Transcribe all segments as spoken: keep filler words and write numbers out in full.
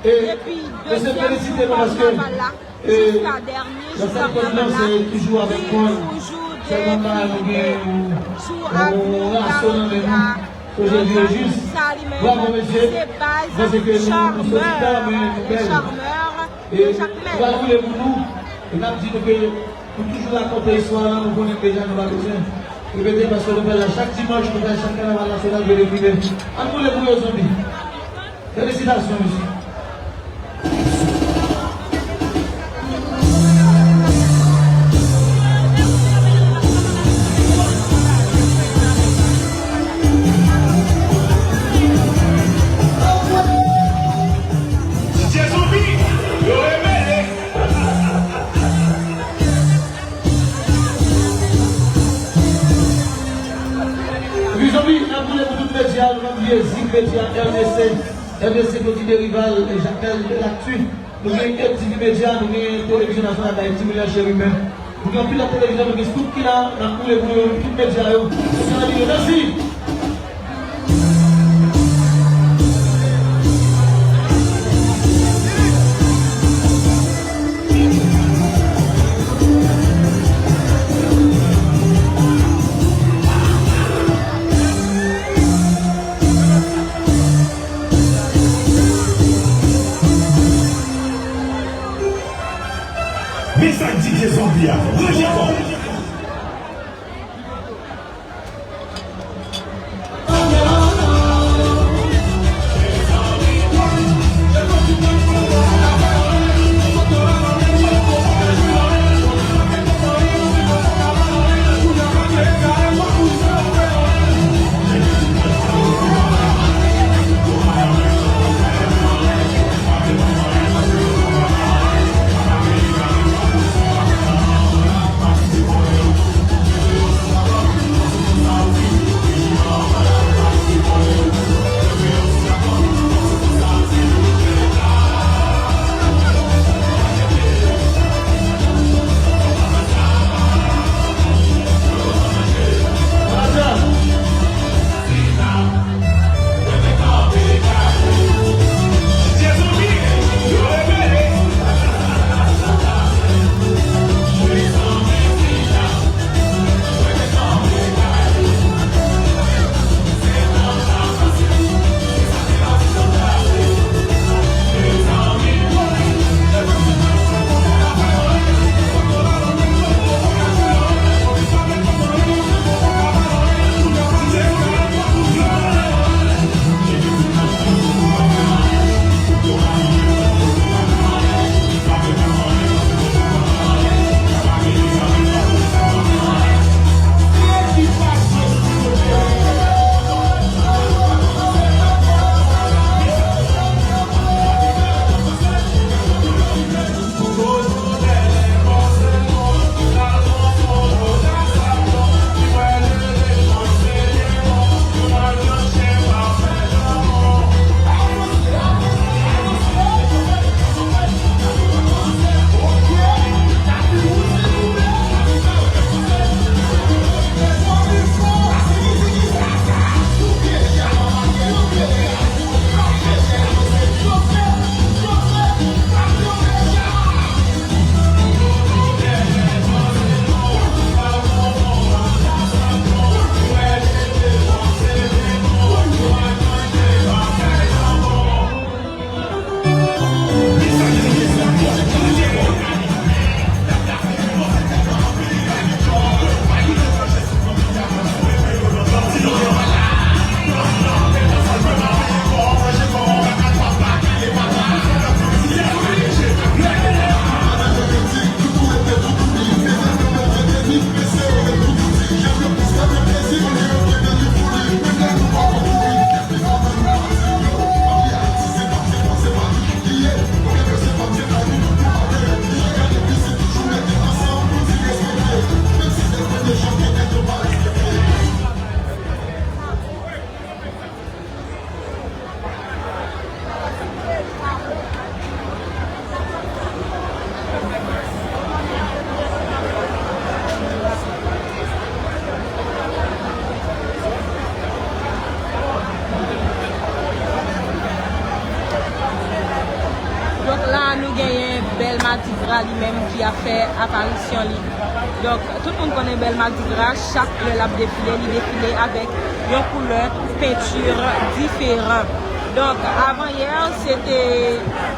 Depi dezyèm jou kannaval la jiska dènye jou kannaval la, ki toujou de jou de jou avni, jou avni a, Jovenel Moïse, sa li menm, se baz Charmeur, le Charmeur de Jakmèl. E n ap di nou ke nou toujou rakonte istwa la, nou konnen deja, nou pa bezwen repete, paske nou fè l la chak dimanch, nou fè l chak kannaval nasyonal, vle devine. Ann boule pou yo, zanmi. Felisitasyon, mesye. Mesye zanmi, yo revele. Mezanmi, n ap boule pou tout medya, nou pa bliye Zik Medya, R D C, R D C Koti de Rival, Jakmèl de Lakti. Nou gen M T V Medya, nou gen Televizyon Nasyonal Dayiti, Milan Cherimen. Nou gen anpil lòt televizyon, nou gen Scoop ki la, n ap boule pou yo, tout medya yo. Mesye zanmi yo, mèsi. Men sa k di ke zanmi a, ranje kò w. Donk la, nou genyen Bèl Madigra li menm ki ap fè aparisyon li. Donk, tout moun konnen Bèl Madigra, chak lè l ap defile, li defile avèk yon koulè penti diferan. Donk, avan yè, se te,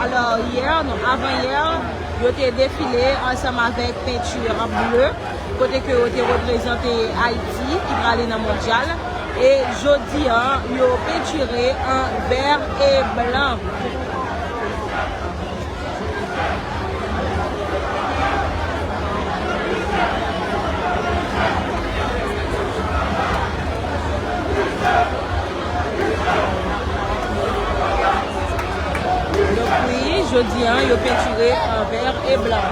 alò, yè, non, avan yè, yo te defile ansanm avèk penti ble, kote ke yo te reprezante Ayiti ki prale nan mondyal. E jodi a, yo pentire an vè e blan. Donk wi, jodi a, yo pentire an vè e blan.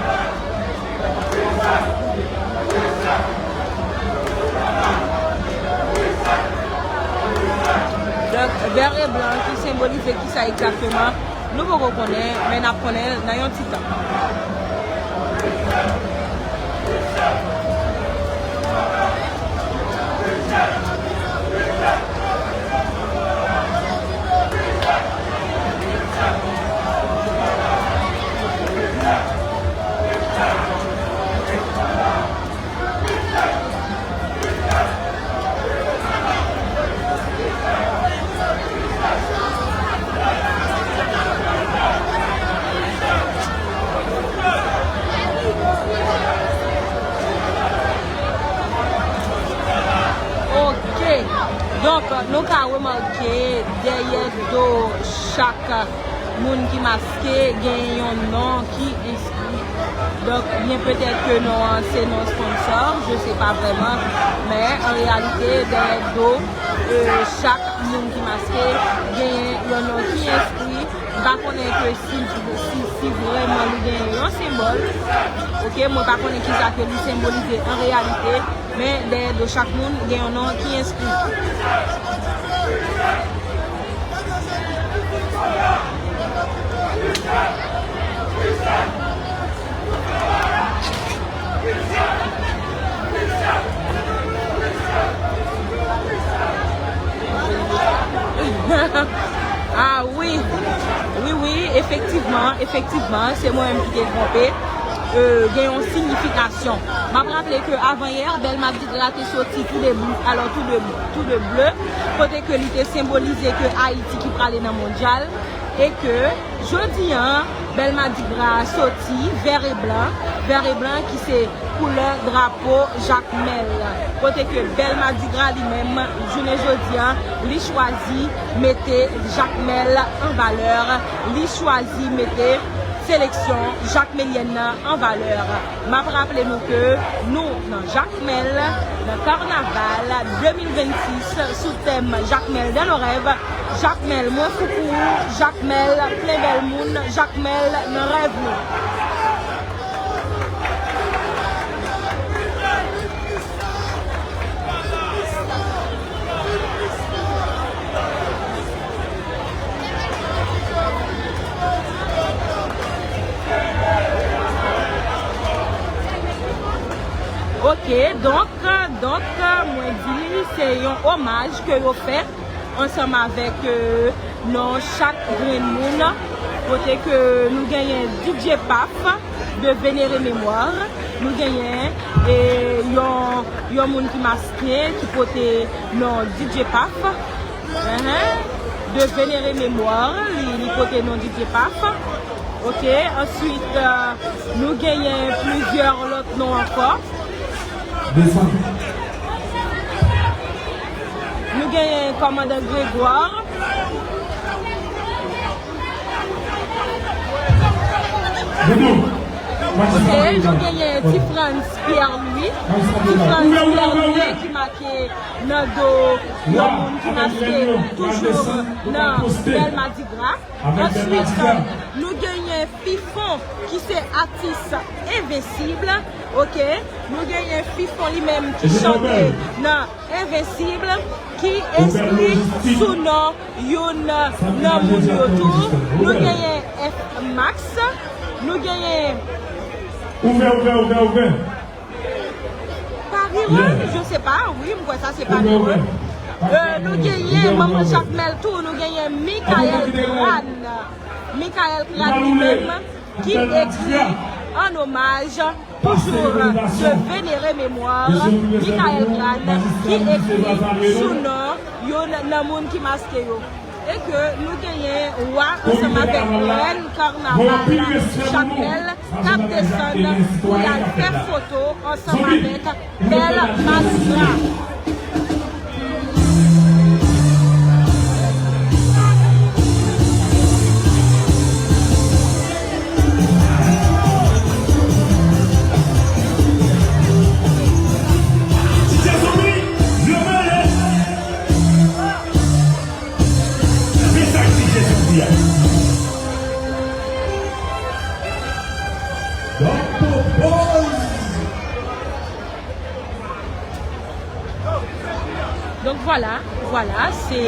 Donk, vè e blan ki senbolize kisa egzakteman? Nou poko konnen, men n ap konnen l nan yon ti tan. Ok. Donk, nou ka remake dèyè do chak moun ki maske gen yon non ki enskri. Donk, byen petèt ke non an se non sponsor, je sais pas vraiment, men an reyalite, dèyè do, euh, chak moun ki maske, gen yon non ki enskri. M pa konnen ke si, si, si vrèman li gen yon senbòl, ok, mwen pa konnen kisa ke li senbolize an reyalite, men dèyè do chak moun, gen yon non ki enskri. Ah wi. Wi, wi, efektivman, efektivman, se mwen menm ki te twonpe. Euh, gen yon siyifikasyon. M ap raple ke avan yè, Bèl Madigra te soti tou de, alò, tou de, tou de ble, kote ke li te senbolize ke Ayiti ki prale nan mondyal, e ke jodi a, Bèl Madigra a soti vè e blan, vè e blan ki se koulè drapo Jakmèl. Kote ke Bèl Madigra li menm, jounen jodi a, li chwazi mete Jakmèl an valè, li chwazi mete seleksyon jakmelyèn nan an valè. M ap raple nou ke nou nan Jakmèl, nan Kanaval de mil vennsis, sou tèm Jakmèl dans nos rêves. Jakmèl, mwen fou pou ou. Jakmèl, plen bèl moun. Jakmèl, nan rèv nou. Ok, donk, donk, mwen di, se yon omaj ke yo fè ansanm avèk, euh, non chak grenn moun, kote ke nou genyen D J Paf de Vénéré Mémoire, nou genyen, e, yon, yon moun ki maske, ki pote non D J Paf, ehe, de Vénéré Mémoire, li, li pote non D J Paf. Ok, answit, euh, nou genyen plizyè lòt non ankò. Nou genyen kòmandan Grégoire. Ok, nou genyen Ti Frantz Pierre Louis. Ti Frantz Pierre Louis ki make nan do yon moun ki maske toujou nan Bèl Madigra. Answit, nou genyen Fifon ki se atis Envensib, ok? Nou genyen Fifon li menm ki chante nan Envensib, ki enskri sou non youn nan moun yo tou. Nou genyen F Max, nou genyen Ouvè, ouvè, ouvè, ouvè. Parirè, je sais pas, wi, m kwè sa se Parirè. Euh, nou genyen manman Jakmèl tou, nou genyen Michael Tran. Michael Crane li menm ki ekri an omaj, toujours de vénérer mémoire, Michael Crane ki ekri sou non youn nan moun ki maske yo. E ke nou genyen wa ansanm avèk rèn kanaval Jakmèl k ap desann pou y al fè foto ansanm avèk Bèl Madigra. Donk vwala, vwala, se,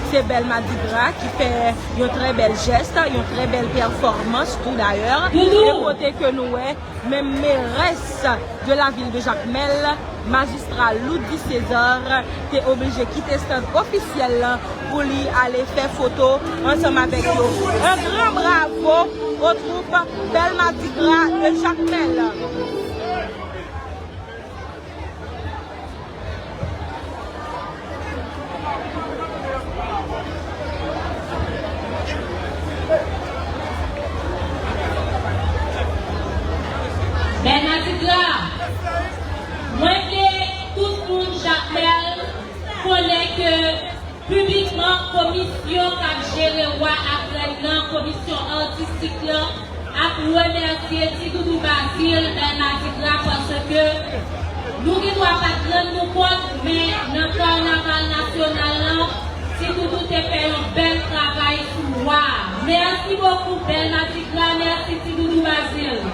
se Bèl Madigra ki fè yon trè bèl jès, yon trè bèl pèfòmans tou dayè. E kote ke nou wè, menm merès de la ville de Jacmel, majistra Loudy César, te oblije kite stand ofisyèl lan pou li ale fè foto ansanm avèk yo. Un grand bravo aux troupes Bèl Madigra de Jacmel. Bèl Madigra, mwen vle tout moun Jakmèl konnen ke piblikman komisyon k ap jere wa ak rèn nan, komisyon atistik lan, ap remèsye Ti Doudou Bazil, Bèl Madigra, paske nou gen dwa pa t rann nou kont, men nan kanaval nasyonal lan, Ti Doudou te fè yon bèl travay sou wa a. Mèsi bokou, Bèl Madigra, mèsi Ti Doudou Bazil.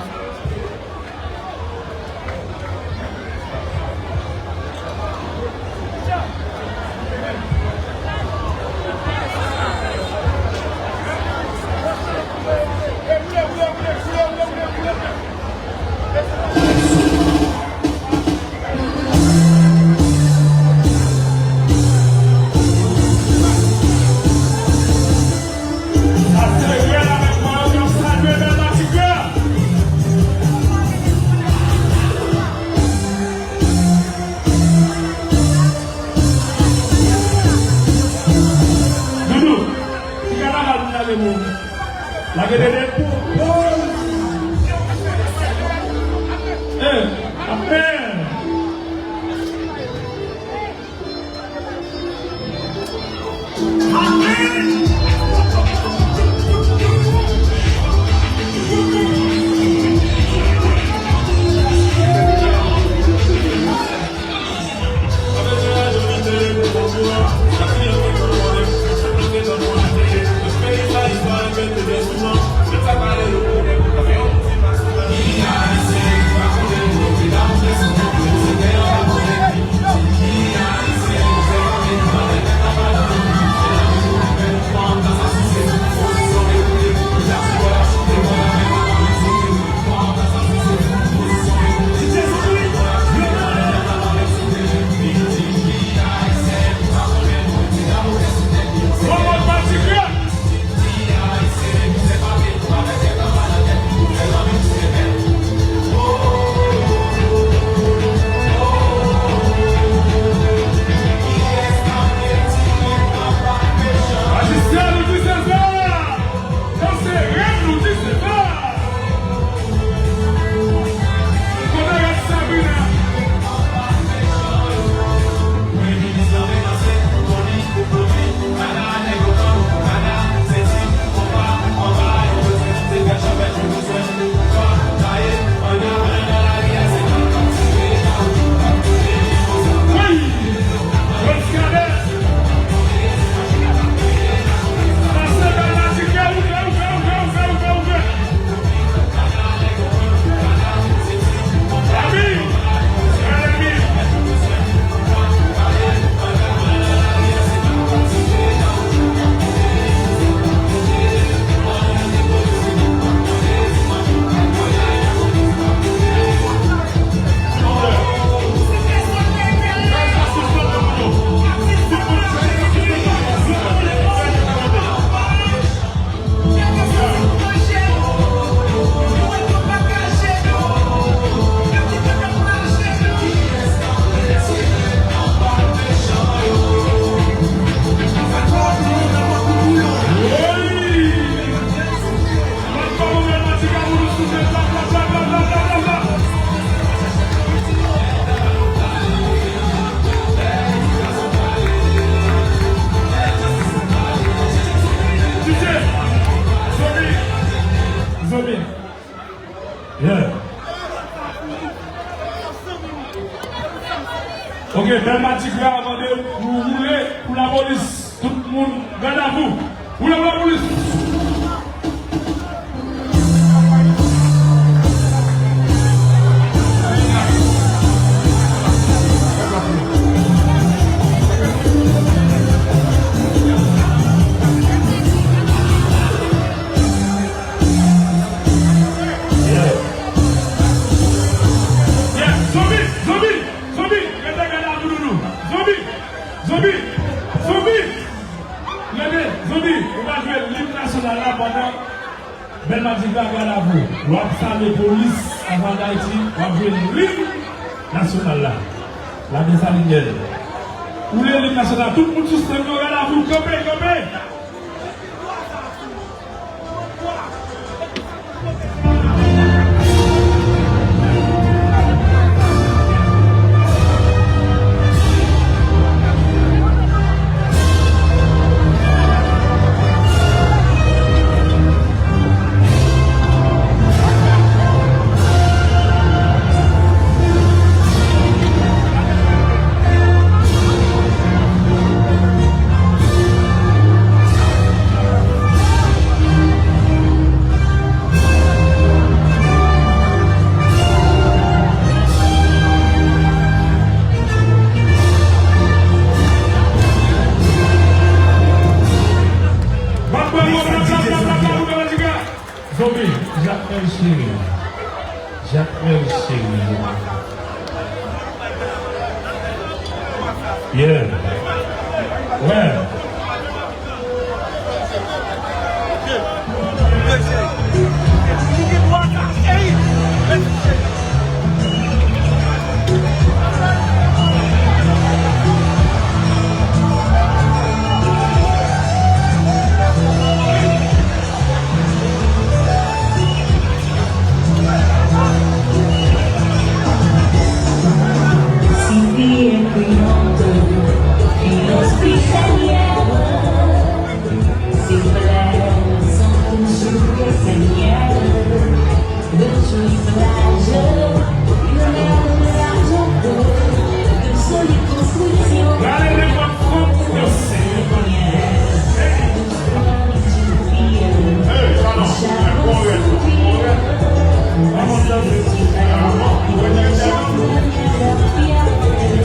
Doudou, ti kanaval pou n ale, mon. Lage dede pou poz. Eh, amen. Yeah. Ok, bèl matik la, mande pou woule pou lapolis. Tout moun, gadavou. Woule pou lapolis. Yeah. Yeah, zonbi, zonbi, zonbi, rete gadavou nou. Zonbi, zonbi, zonbi. Rete, zonbi, ou va jwe lim nasyonal la pandan bèl matik la gadavou. W ap salye polis avan Dayiti, w ap jwe lim nasyonal la. La Desalinièn. Woule lim nasyonal, tout moun sou sèn yo, gadavou, kanpe, kanpe. Bat bravo, bla, bla, bla, bla, bla, pou Bèl Matika. Zonbi, Jakmèl cheri. Jakmèl cheri. Yeah. Ouais.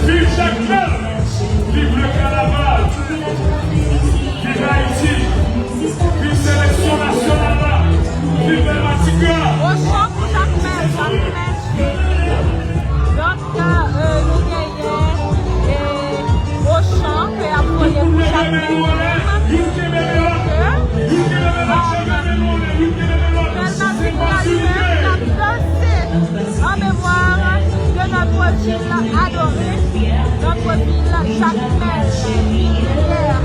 Viv Jakmèl! Viv le kanaval! Viv Ayiti! Viv seleksyon nasyonal la! Viv Bèl Matika! Ochan pou Jakmèl, Jakmèl! Donk, euh, nou genyen, euh, Ochan ke y ap voye pou Jakmèl. Bèl Matika li menm, l ap danse an memwa de notre ville adorée, notre ville Jakmèl, ville fière,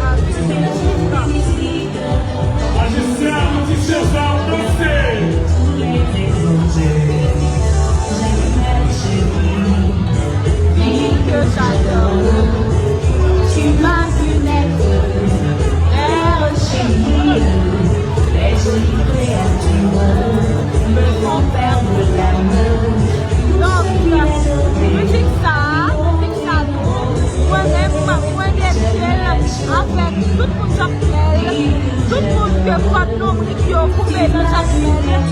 ville de Majistra, nou ti chèz la ap danse. Ville que j'adore. Tu m'as vu naître, terre chérie, les jolies créatures me font perdre la main. Donk, mizik sa a, mizik sa nou, mwen menm, mwen dedye l avèk tout moun Jakmèl, tout moun ke kòd lonbrik yo koupe nan Jakmèl,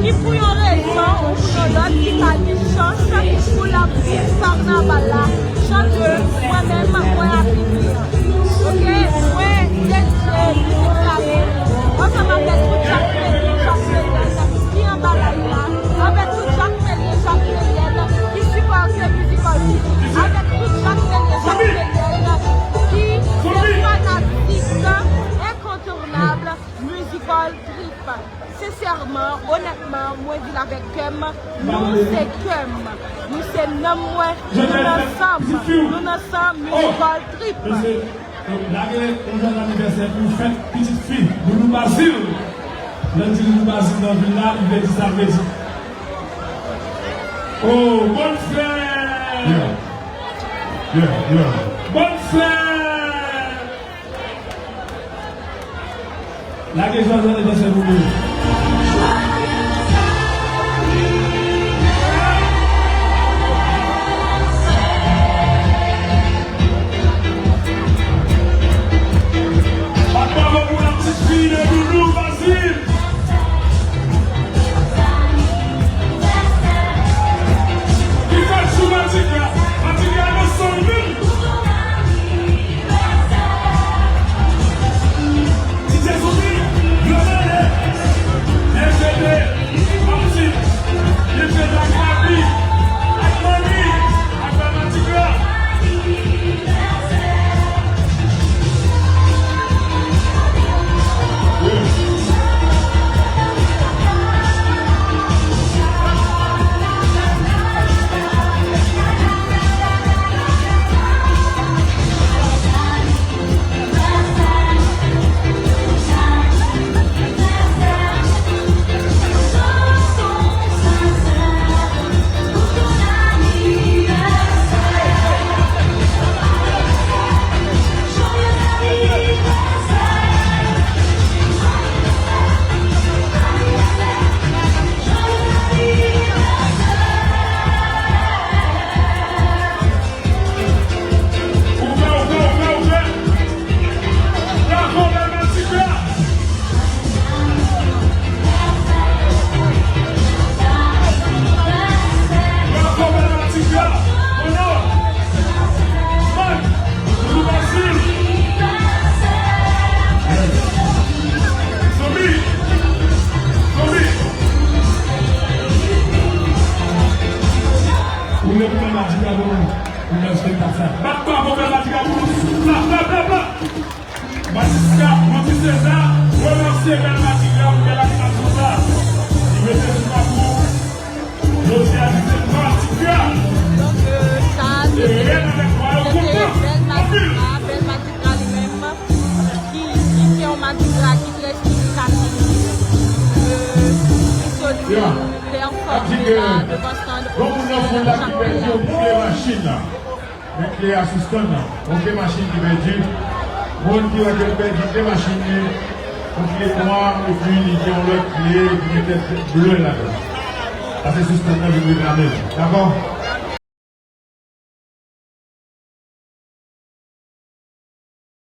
ki pou yon rezon ou pou yon lòt, ki pa gen chans pou l ap viv kanaval la, jan ke mwen menm, mwen ap viv li an. Oke, mwen dedye mizik sa yo ansanm avèk tout Jakmèlyen, Jakmèlyèn ki anba live la, avèk tout Jakmèlyen, Jakmèlyèn ki sipòte Musical Trip, avèk tout Jakmèlyen, Jakmèlyèn ki se fanatik enkontounab Musical Trip. Sensèman, onètman, mwen di l avèk kè m, nou se kè m, nou se nanm mwen, nou nan san m, nou nan san Musical Trip. Lage yon jwèt anivèsè pou fèt pitit fi Loulou Bazil. Lè n di Loulou Bazil nan vil la, li vle di sa, vle di. Oh, bòn fèt! Yeah. Yeah, yeah. Bòn fèt! Lage jwèt anivèsè pou nou. Pou nan spektak sa. Bat kò pou Bèl Madigra pou nou. Bla, bla, bla, bla. Madigra, Manti Seza, remèsye Bèl Madigra pou bèl animasyon sa. Li mete sou la pou jodi a, li se Madigra. Donk, euh, sa, se te, se te Bèl Madigra, Bèl Madigra li menm, ki, ki se yon Madigra ki trè sinifikan, euh, ki sot vin pèfòme la devan stand. Bon, moun nan foul la ki pèdi, yo bouke machin nan. Men kle a sou stand nan. Bon, gen machin ki pèdi. Moun ki wè ke l pèdi de machin li, yon kle nwa, epi li gen yon lòt kle ki gen tèt ble ladan. Pase sou stand nan, vin reklame l. Dakò?